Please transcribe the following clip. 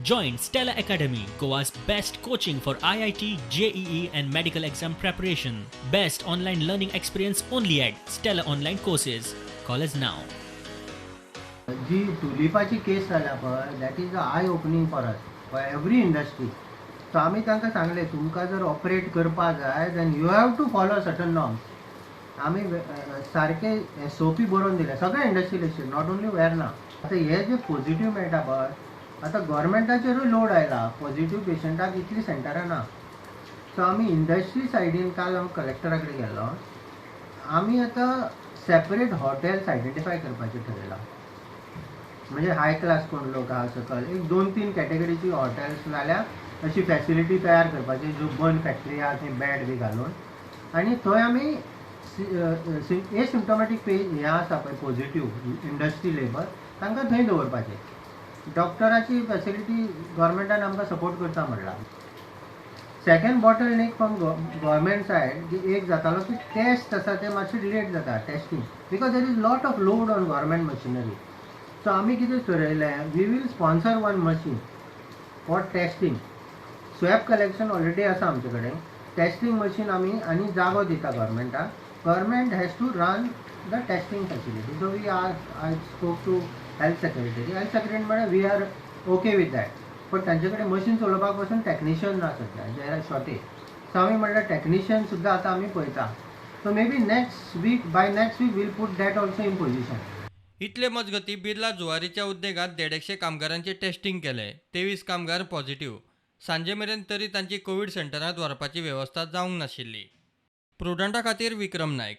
Join Stella Academy, Goa's best coaching for IIT, JEE, and medical exam preparation. Best online learning experience only at Stella Online Courses. Call us now. जी टुलिपाची केस जाल्या पळय, that is a eye opening for us, for every industry. So आमी तांकां सांगलें, तुमकां जर operate करपा जाय, then you have to follow certain norms. आमी सारके एसओपी बरोवन दिले सगळ्या इंडस्ट्रियलिस्टीक, not only Verna. आतां हे जे पॉझिटीव मेळटा पळय, आतां गव्हर्मेंटाचेरूय लोड आयला. पॉझिटीव पेशंटाक इतली सेंटरां ना. सो आमी इंडस्ट्री सायडीन काल हांव कलेक्टरा कडेन गेल्लो. आमी आतां सेपरेट हॉटेल्स आयडेंटिफाय करपाचें ठरयलां. म्हणजे हाय क्लास कोण लोक आहा सकल, एक दोन तीन कॅटेगरीची हॉटेल्स जाल्यार अशी फॅसिलिटी तयार करपाची, ज्यो बंद फॅक्टरी आहा थंय बेड बी घालून आनी थंय आमी एसिम्टोमॅटीक पे हें आसा पळय, पॉझिटीव इंडस्ट्री लेबर, तांकां थंय दवरपाचें. डॉक्टराची फॅसिलिटी गव्हर्मेंटान आमकां सपोर्ट करता म्हणलां. Second bottle neck from government side की एक जातालो की टेस्ट आसा ते मातशे लेट जाता testing, because there is lot of load on government machinery. So आमी कितें ठरयलें, we will sponsor one machine for testing. Swab collection already आसा आमचे कडेन. टेस्टींग मशीन आमी आनी जागो दिता गव्हर्मेंटाक. Government has to run the testing facility. So we are I spoke to health secretary. Health secretary म्हळ्यार we are okay with that, पण तांचे कडेन मशीन चलोवपाक पासून टॅक्निशियन ना सद्या, they are shortage. सो आमी म्हणल्यार टॅक्निशियन सुद्दां आतां आमी पळयता. So maybe next week, by next week we'll put that also in position. इतले मजगती बिर्ला जुवारीच्या उद्देगात देडेकशे कामगारांचे टेस्टिंग केले. 23 कामगार पॉझिटिव्ह. सांजे मेरेन तरी तांची कोवीड सेंटरांत व्हरपाची वेवस्था जावंक नाशिल्ली. प्रुडंटा खातीर विक्रम नायक.